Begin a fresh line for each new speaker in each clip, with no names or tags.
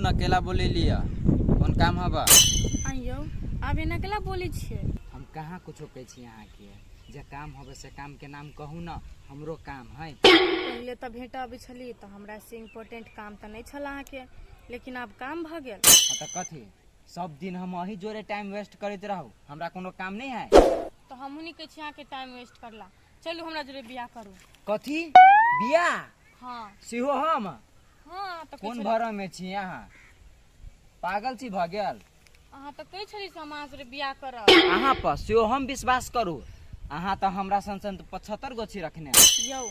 ने केला बोलेलियै कोन काम हबा?
आइयो आब एना केला बोलै छियै?
हम कहाँ कुछो कहै छी अहाँके, जे काम होबे से काम के नाम कहू न, हमरो काम है।
पहिले तऽ भेंट अबै छली तऽ हमरा से इम्पोर्टेंट काम तऽ नहि छल अहाँके, लेकिन आब काम भऽ गेल।
हाँ तऽ कथी सब दिन हम अही जोरे टाइम वेस्ट करैत रहू? हमरा कोनो काम नहीं है?
तऽ हमहूँ नहि कहै छी अहाँके टाइम वेस्ट करला। चलू हमरा जोरे बियाह करू।
कथी बियाह?
हाँ।
सेहो हम?
हाँ तऽ
कोन भरम में छी अहाँ? पागल छी भऽ गेल?
अहाँ तऽ कहै छली से हम अहाँ जोरे बियाह करब।
अहाँ पर सेहो हम विश्वास करू? अहाँ तऽ हमरा सन सन 75 गो छी रखने।
यौ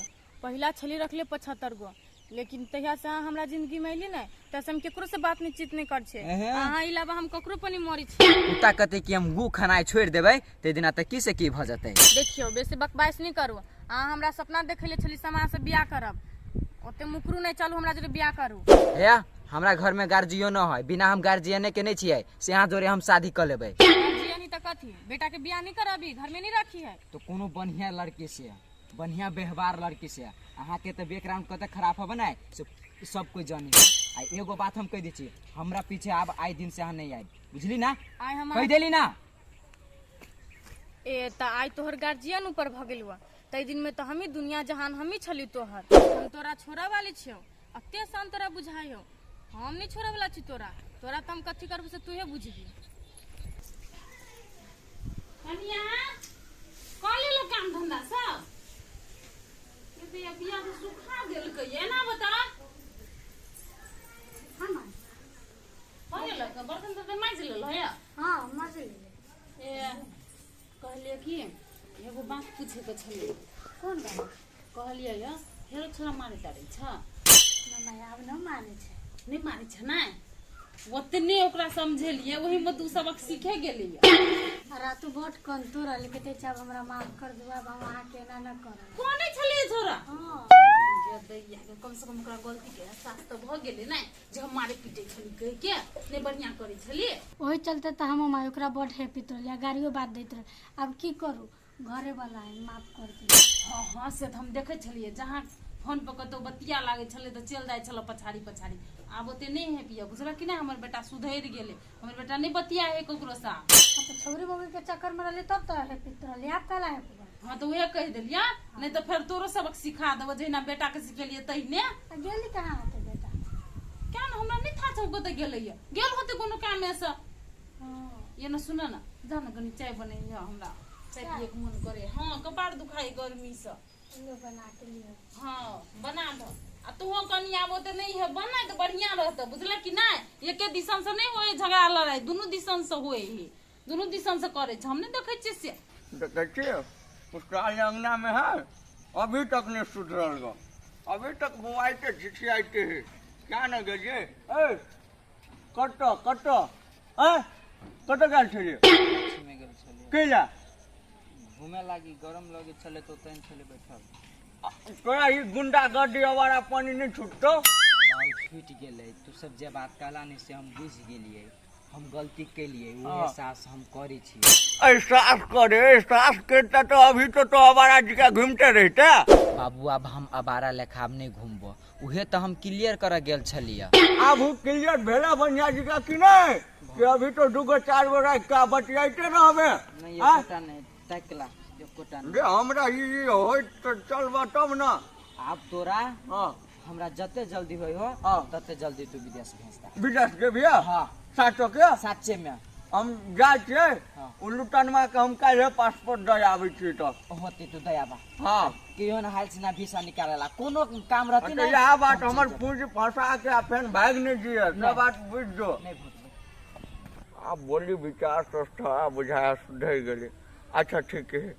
पहिला छली रखले 75 गो, लेकिन तहिया से अहाँ हमरा जिंदगी में अयली ने तहिया से हम केकरो से बात नहीं चीत नहीं कर छे।
एहे।
अहाँ अलावा हम ककरो पर नहीं मरी छी।
कुत्ता कहते कि हम गू खनाइ छोड़ि देबै ताहि दिना तऽ की से की भऽ जेतै।
देखियौ बेसी बकवास नहीं करू। अहाँ हमरा सपना देखै ले छली से हम अहाँ से बियाह करब, ओते मुकरू नहीं, चलू हमरा जोरे बियाह करू।
हे हमरा घर में गार्जियनो है, बिना हम गार्जियने के नहीं छियै से अहाँ जोरे हम शादी कऽ लेबै।
गार्जियन ही तऽ कथी, बेटा के बियाह नहीं करबी, घर में नहीं रखी है।
तो कोनो बढ़िया लड़की से, बढ़िया व्यवहार लड़की से। अहाँके तऽ बैकग्राउंड कते खराब हबे ने से सब कोई जानी। आ एगो बात हम कहि दै छी, हमरा पीछे आब आइ दिन से अहाँ नहीं आयब, बुझली ना?
आइ हम
कहि देली ना।
ए तऽ आइ तोहर गार्जियन ऊपर भऽ गेलौ, ताहि दिन में तऽ हमही दुनिया जहान हमही छली तोहर। हम तोरा छोड़ऽ वाली छियौ, अते शान तोरा बुझाइयो? हम नहीं छोड़ऽ वाला छी तोरा। तोरा तऽ हम कथी करबो से तूहे बुझबी।
कनिया कऽ लेलो काम धंधा सब? ये तऽ ये बिया तऽ सुखा देलकै, एना बता।
हाँ माँ।
कऽ लेलक बर्तन तर्तन माजि लेलो है?
हाँ माजि लेलियै।
ए कहलियै कि एगो बात पूछे के छलै।
कोन बात?
कहलियै य फेरो छोरा मारे तारे छ?
ना माय, आब न मारे छै।
नहि मारे छै? नहि ओतने ओकरा समझेलियै, ओहिमे दू सबक सीखे गेलियै।
आ रातू बड कनतो रहलै, कहते छै आब हमरा माफ कर दू, आब हम अहाँके एना न करब।
कोने छलियै छोरा?
हाँ।
ये दैया के कम से कम ओकरा गलती के एहसास तऽ भऽ गेलै ने जे हम मारे पीटे छली कहि के नहि बढ़िया करै छलियै।
ओहि चलते तऽ हम माय ओकरा बड हैप्पीत रहलियै आ गारियो बात दैत रहलियै। आब की करू, घरे वाला है, माफ कर दियौ।
हाँ हाँ से तऽ हम देखै छलियै, जहाँ फोन पर कतौ बतिया लागै छलै तऽ चलि जाइ छलै पछाड़ी पछाड़ी। आब ओते नहि हैपिया, बुझलक कि नहि? हमर बेटा सुधरि गेलै, हमर बेटा नहि बतिया है ककरो सा।
अच्छा छौरी मौगी के चक्कर में रहली तब तऽ हैप्पीत रहली, आब काला हैप्पी?
हाँ तऽ उहे कहि देलियै, नहि तऽ फेर तोरो सबक सिखा देबो जहिना बेटा के सिखेलियै तहिने।
आ गेली कहाँ होतै बेटा?
क्या ने हमरा नहि था छौ कतऽ गेलैया, गेल होतै कोनो कामे से।
हाँ।
ये न सुन न, जा न कनी चाय बनैया, हमरा चाय पिए के मन करे। हाँ कपार दुखाई गर्मी से।
लो बना के लियो।
हाँ बना दो। आ तुहो कनी आबो तऽ नहीं है बना तऽ बढ़िया रहतौ, बुझलक कि नहि? एके दिसन से नहीं होए झगड़ा लड़ाई, दुनू दिसन से होए है, दुनू दिसन से करे छै, हम नहीं देखै छियै से।
देखै छियै पुष्कराज अंगना में है, अभी तक नहीं सुधरल ग, अभी तक मोबाइल झिझियाते है। क्या न गेलियै? ए कत कत आ कत गेल छलियै?
गाछी में गेल छलियै।
कैला?
घूमे लागी, गरम लगे छलै तऽ ओतऽ छलै बैठल।
तोरा ई गुंडागर्दी आवारा पानी नहीं छूटतो?
बाबू छूटि गेलै। तू सब जे बात कहला ने से हम बुझि गेलियै, हम गलती केलियै, ओ
हाँ।
एहसास हम करै छियै।
एहसास करे, एहसास करता तो अभी तो तो आवारा जी का घूमते रहता।
बाबू आब हम आवारा लेखा आब नहि घूमबो, उहे तऽ हम क्लियर करऽ गेल छलियै।
आब उ क्लियर भेला बढ़िया जी का कि नहीं? कि अभी तो दूगो चार गो राख के बतियाइते रहबे।
नहीं
आँ?
एकोटा नहि तकला, एकोटा नहि।
गे हमरा ई होइत तऽ चलबा तब ना।
आब तोरा
हाँ।
हमरा जते जल्दी होय हो
हाँ।
तते जल्दी तू विदेश भेजता।
विदेश जेबिया?
हाँ।
साचो के?
साचे में।
हम जाइ छियै।
हाँ।
उ लुटनमा के हम काल्हि पासपोर्ट दऽ आबै छियै तऽ।
होते तू दयाबा।
हाँ।
केहन हाल से ना वीसा निकालेला, कोनो काम रहती
तऽ
ना।
इएह बात
हम
हमर
चलि जेबै।
पूंजी फंसा के आ फेन भागि नहि दिअ, सब
नहि।
बात बुझि जो।
नहि भुतबै।
आब बोली विचार स्वस्थ बुझाया सुधरि गेलै। अच्छा ठीक है,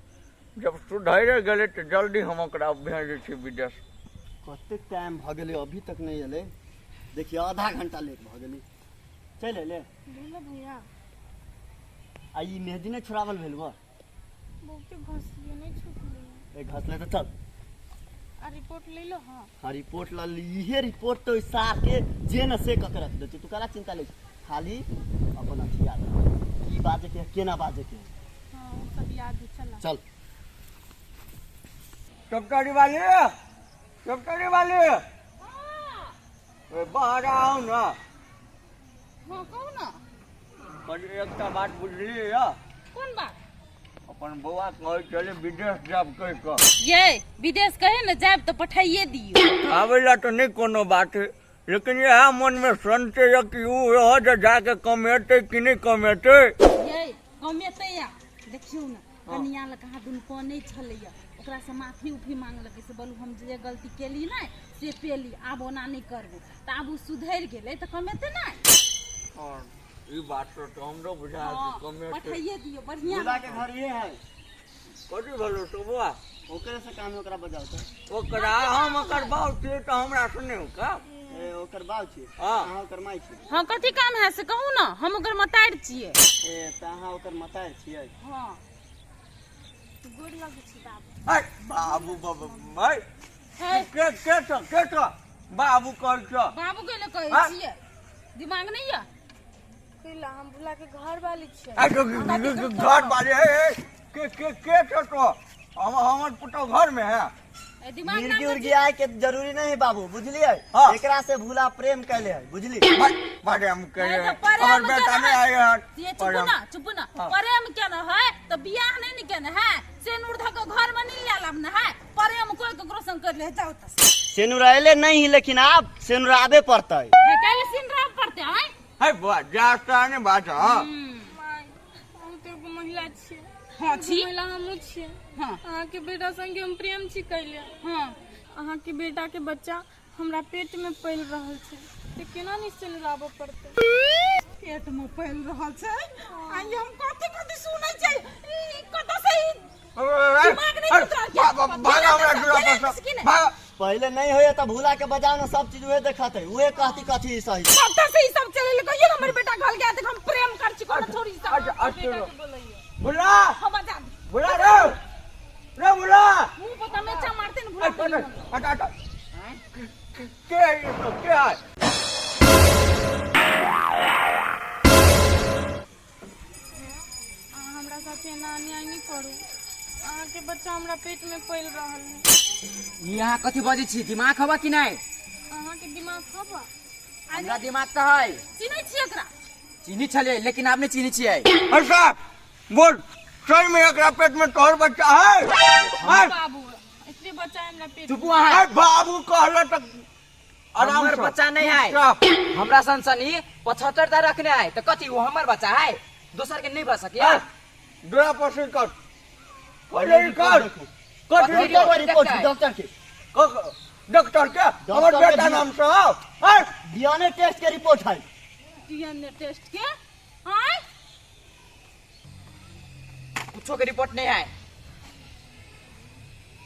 जब सुधरि गेलै तऽ जल्दी हम ओकरा भेजै छी विदेश।
कतेक टाइम भऽ गेलै अभी तक नहि एलै। देखियौ आधा घंटा लेट भऽ गेलै, चलि एलै।
भेलो भैया।
आ ई मेहदी नहि छोड़ावल भेल बा?
बहुते घसलिए नहीं छुटलिए।
ए घसले तऽ चल।
आ रिपोर्ट ले लो। हाँ
हाँ रिपोर्ट ल ली। इहे रिपोर्ट तो सार के जे न से कऽ के रख देतौ, तू काला चिंता ले, खाली अपन अथी याद रख की बाजे के है केना बाजे के है।
हाँ वो सब याद है, चला
चल।
चपटरी वाली, चपटरी वाली, ए बाहर आओ ना।
हाँ कहू ना।
कहली एकटा बात बुझलियै या?
कोन बात?
अपन बौआ कहै छलै विदेश जायब कहि कऽ।
ये विदेश कहे ने जायब तऽ पठाइए दियौ।
आबै लए तऽ नहि कोनो बात है, लेकिन इएह मनमे संशय यऽ कि ओ रह जे जाके कमेतै कि नहि कमेतै।
ये कमेतै या देखियौ ने कनिया लग कहाँ दुनू कनै छलैया, ओकरासँ माफी उफी मांगलकै से बोलू हम जे गलती केली ने से पेली, आब ओना नहि करबो। तऽ आब ओ सुधरि गेलै तऽ कमेतै नहि।
हँ, ई बात तऽ हमरो बुझा
हँ,
कमेतै।
पठाइए दियौ बढ़िआँ।
भुला के घर ये है।
कथी भेलो तो बौआ?
ओकरे से काम है, ओकरा बजाओ तो।
ओकरा हम ओकर बाप छियै तऽ हमरा से नहि होका।
ए ओकर बाप छी?
हाँ।
अहाँ ओकर माय छी?
हाँ कथी काम है से कहू ना, हम ओकर मतारि छियै।
ए तऽ अहाँ ओकर मतारि छियै?
हाँ।
गोर लगै छी बाबू।
ऐ बाबू बाबू भाई
है।
के के छ के छ बाबू कहै छ?
बाबू के ले कहै
हाँ?
छियै, दिमाग नहीं है?
कैला हम भुला के घर वाली छियै।
ऐ घर बारे है, के के के छ तो हम हमर पुतोह घर में है।
ए, दिमाग ना
मिर्गी उर्गी आए के जरूरी नहीं है बाबू, बुझलिए?
हाँ।
एकरा से भूला प्रेम कैले है, बुझली?
प्रेम कैले
नहीं
है।
तो प्रेम
हमर बेटा
केना
नहीं आए है।
ये चुप
प्रेम।
ना, चुप ना।
हाँ।
प्रेम केना है तो बियाह नहीं ने केना है, सेनुर धक घर में नहीं लालब ना है, प्रेम कोई ककरो संग कर ले जाओ त।
सेनुराएले नहीं, लेकिन आप सेनुराबे पड़तै।
है काहे सेनुराबे पड़तै? आय
है बुआ जास्ता ने बात। हां
my, हम तो एगो महिला छियै।
हाँ छी।
महिला हमहूँ छियै।
हाँ।
अहाँके बेटा संगे हम प्रेम छी कैले।
हाँ।
अहाँके बेटा के बच्चा हमरा पेट में पलि रहल छै, तऽ केना नहि सेनुराबऽ पड़तै?
पेट में पलि रहल छै? आइ हम कथी कथी सुनै छियै, ई कतऽ से ई दिमाग नहीं उतरल के?
भागा हमरा दूरा पर से, भागा।
पहले नहीं होए तो भूला के बजाओ ना, सब चीज उहे देखत है, उहे कहती कथी सही।
कतऽ से ई सब चले कहियो ना, हमर बेटा घर गया देख हम प्रेम कर छी कोनो छोरी सब।
अच्छा अच्छा भुला
हम बजा दी।
भुला रे रे भुला,
मुंह पर तमेचा मारते न भुला।
हट हट हट, के है ये सब, के है?
अहाँ हमरा साथे एना अन्याय नहि करू, अहाँके बच्चा हमरा पेट में पलि रहल है।
ई अहाँ कथी बजै छी, दिमाग हवा कि नहि?
अहाँके दिमाग हवा?
हमरा दिमाग तऽ है।
चिन्है छियै एकरा?
चिन्ही छलियै, लेकिन आब नहि चिन्ही छियै।
अच्छा बोल, सही में एकरा पेट में तोहर बच्चा है?
हाँ बाबू, एतबे बच्चा है हमरा पेट में।
चुपू अहाँ।
अरे बाबू कहला तऽ आराम
हमर
से।
बच्चा नहीं है। हमरा सन सन ई 75 टा रखने है, तऽ कथी ओ हमर बच्चा है? दोसर के नहीं भऽ सकैया।
डोरा पर से कर पहिले कर कथी?
डॉक्टर के रिपोर्ट, डॉक्टर के
डॉक्टर के हमर
डॉक्टर के
बेटा नाम से है।
डीएनए टेस्ट के रिपोर्ट है।
डीएनए टेस्ट के? आय
कुछो के रिपोर्ट नहीं है,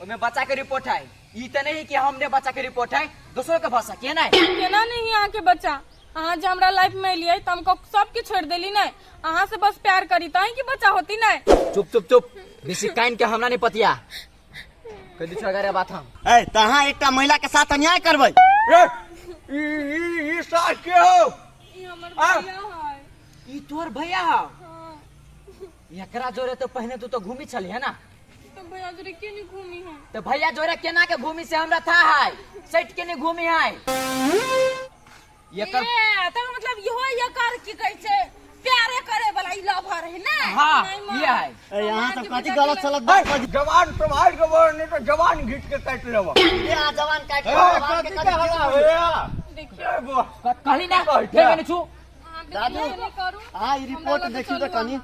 ओमे बच्चा के रिपोर्ट है। ई तऽ नहीं कि हमने बच्चा के रिपोर्ट है, दोसरो के भऽ सकिए नहीं।
केना नहीं अहाँके बच्चा? अहाँ जे हमरा लाइफ में एलियै तऽ हम सबके छोड़ि देली नहीं, अहाँ से बस प्यार करी तऽ अहीं के बच्चा होती नहीं।
चुप चुप चुप, बेसी कान के हमरा नहीं पतिया कह दी अगर बात हम।
ए तऽ अहाँ एकटा महिला के साथ अन्याय करबै?
रे ई ई ई सास के हो?
ई हमर
आ?
भैया है।
ई तोर भैया हौ?
हाँ।
एकरा जोरे तो पहले तू तो घूमी छली है ना?
तो भैया जोरे के नहीं घूमी है?
तो भैया जोरे केना के घूमी से हमरा था है, सट के नहीं घूमी है एकर।
ए तकर मतलब इहो एकर की कहै छै प्यारे करे वाला ई लवर है ने?
हाँ ये है।
ए अहाँ सब कथी गलत सलत बात बज
जवान संभाल के बोल, नहीं तो जवान घीच के काट लेबो।
ए आ जवान काट के जवान के
कथी के हल्ला होइया?
देखियौ
ए बुआ
कहली ना
कहै छै।
फेर मैंने छू।
अहाँ
दादू।
बेसी नहि करू।
अहाँ ई रिपोर्ट
हमरा लग
देखियौ तऽ
चलू।
कनी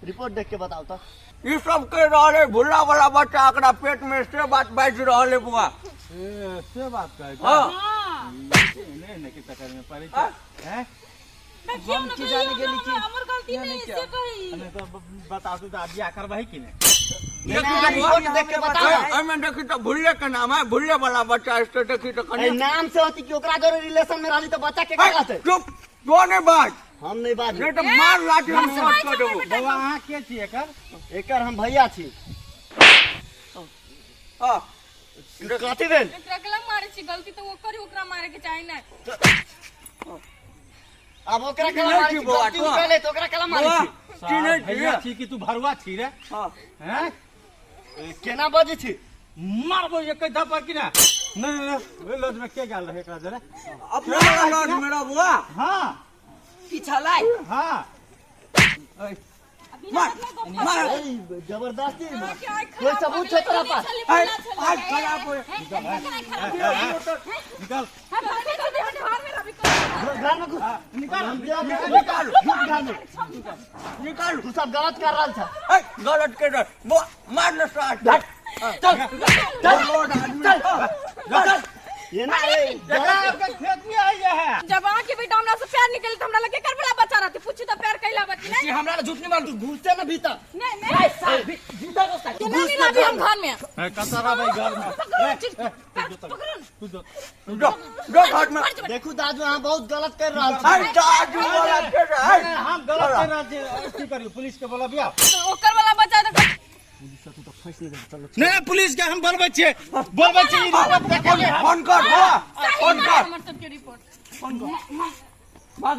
रिपोर्ट देख के बताउ तऽ।
ई सब कह रहल है भुला वाला बच्चा एकरा पेट में से बात बाजि रहल है बुआ।
ए से बात कहै छै?
हाँ।
हाँ।
नहि नहि के चक्कर में पड़ै छै हैं?
देखियौ
हम
ने
की
कहियौ
जाने
ने,
गेली कि
हमर गलती
ये
नहीं
नहीं
से
क्या?
कही।
नहि तऽ बताउ तऽ आब बियाह करबही कि नहि?
ना, रिपोर्ट देख के बताउ ना।
एहिमे देखी तऽ भुल्ले के नाम है, भुल्ले वाला बच्चा है, देखी तऽ
ए
कनी
नाम से होती कि ओकरा जोरे रिलेशन में रहली तऽ बच्चा के
ए,
कहते?
चुप तो नहीं बाज,
हम नहीं बाजू।
नहीं तो मार लाठी हम मत कर देबो।
बौआ अहाँ के छी एकर?
एकर हम भैया छी।
हाँ
कथी भेल?
एकरा केला मारै छी? गलती तऽ ओकर ही, ओकरा मारे के चाही नहीं।
अब ओकरा केला
चिन्है
मारै
छी
छी?
बौआ,
गलती
तों?
उठेले तऽ ओकरा केला मारै
बुआ
छी?
चिन्है छी?
भैया छी कि तू भरुआ छी रे?
हाँ।
हैं?
ए, केना बजै छी?
मारबो एक धप्पा कि ना? नहीं नहीं, ओहि लॉज में के गेल रहे एकरा जरे?
अपना वाला लॉज में रह बुआ।
हाँ।
की छलै?
हां।
मार मार।
जबरदस्ती कोई सबूत छै तोरा पास?
आज खराब हो।
निकल।
घर में घुस।
निकल।
निकाल।
घर में
निकाल।
तू सब गलत कर रहल छ।
ए गलत के डर मार न साथ। चल चल चल चल।
ये ना ए
खेत में आई है।
जब अहाँ के बेटा हमरा से प्यार निकल त हमरा लगे कर बला बच्चा रहते पूछी त प्यार कैला बच्ची नहीं।
हमरा ला झूठ नहीं मारू।
तू घुसते ना भीतर।
नहीं नहीं
साल भीतर घुसता।
तू नहीं लाभी हम घर में।
कतरा भाई घर में।
पकड़ो।
तू जो
जो जो घर में।
देखू दाजू अहाँ बहुत गलत कर रहल छी।
अरे दाजू वाला के रे।
हम गलत कर रहल छी। की करियो पुलिस के बोलबिया?
ओकर वाला बच्चा त
पुलिस तू तो फंस नहीं चलो।
नहीं पुलिस के हम बोलबै छियै, बोलबै छियै। रिपोर्ट देखलियै।
फोन कर बुआ, फोन कर।
हमर सबके रिपोर्ट।
फोन कर। भाग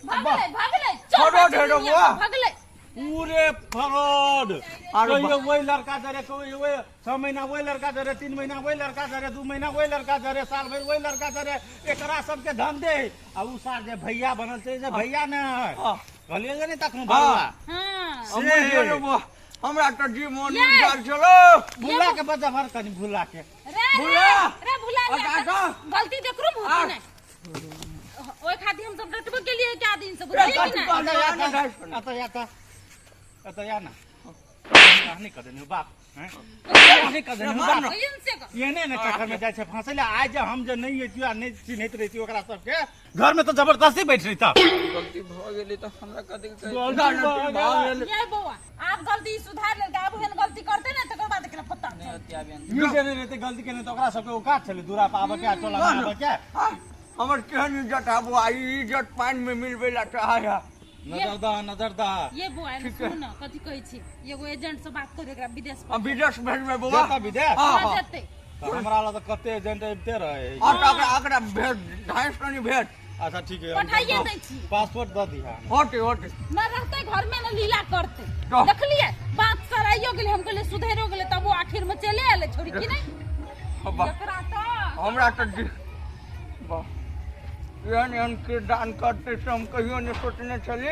भागलै भागलै चल।
फरौड है रे बुआ।
भागलै
पूरे फरौड। कहियो वही लड़का जरे, कहियो वही 6 महीना वही लड़का जरे, 3 महीना वही लड़का जरे, 2 महीना वही लड़का जरे, साल भरि वही लड़का जरे। एकरा सबके धंधे। आ उ सार जे भैया बनल छै जे भैया ने कहलियै जे नहि तखनो भरुआ।
हां
से
बुआ हमरा तो जी मोन निकाल चलो।
भुला के बच्चा भर कनी भुला के।
रे
भुला
रे भुला गलती देखरो भूत ने ओइ खातिर हम सब डटबो के लिए क्या दिन से बुझलिए कि ना?
अत या त अत या ना कहानी कर देने बाप हैं कहानी कर देने बाप। एने ने चक्कर में जाय छै फंसैले। आइ जे हम जे नहीं एतियो आ नहीं चिन्हैत रहितियो ओकरा सबके घर में तो जबरदस्ती बैठ रही था।
गलती भ गेलै त हमरा कथि
के
ये बौआ आप गलती सुधार लेल आब एहन गलती करते ने तकर बाद एकरा पता
ई जे नहीं रहते गलती केने त ओकरा सबके औकात छलै दूरा पर आबे के आ टोला में आबे के।
हमर केहन इज्जत आबो आ ई इज्जत पानि में मिलबै ला चाहे है।
नजर दा नजर दा।
ये बौआ सुन न कथि कहै छी एगो एजेंट से बात कर एकरा विदेश
पर। विदेश भेजबै बौआ?
जेता विदेश?
हां
जेतै।
हमरा ला त कते एजेंट आबिते रहे।
और ओकरा भेज 250 कनी भेज।
अच्छा ठीक है
पठाइए दै छी।
पासपोर्ट द दिहा।
होते होते
न रहते घर में न लीला करते। देखलिए बात सराइयो गेलै हम कहलिए सुधैरो गेलै तब वो आखिर में चले आले छोड़ी की नहीं। एकरा त
हमरा त वाह एहन एहन किरदान करते से हम कहियो नहीं सोचने छली।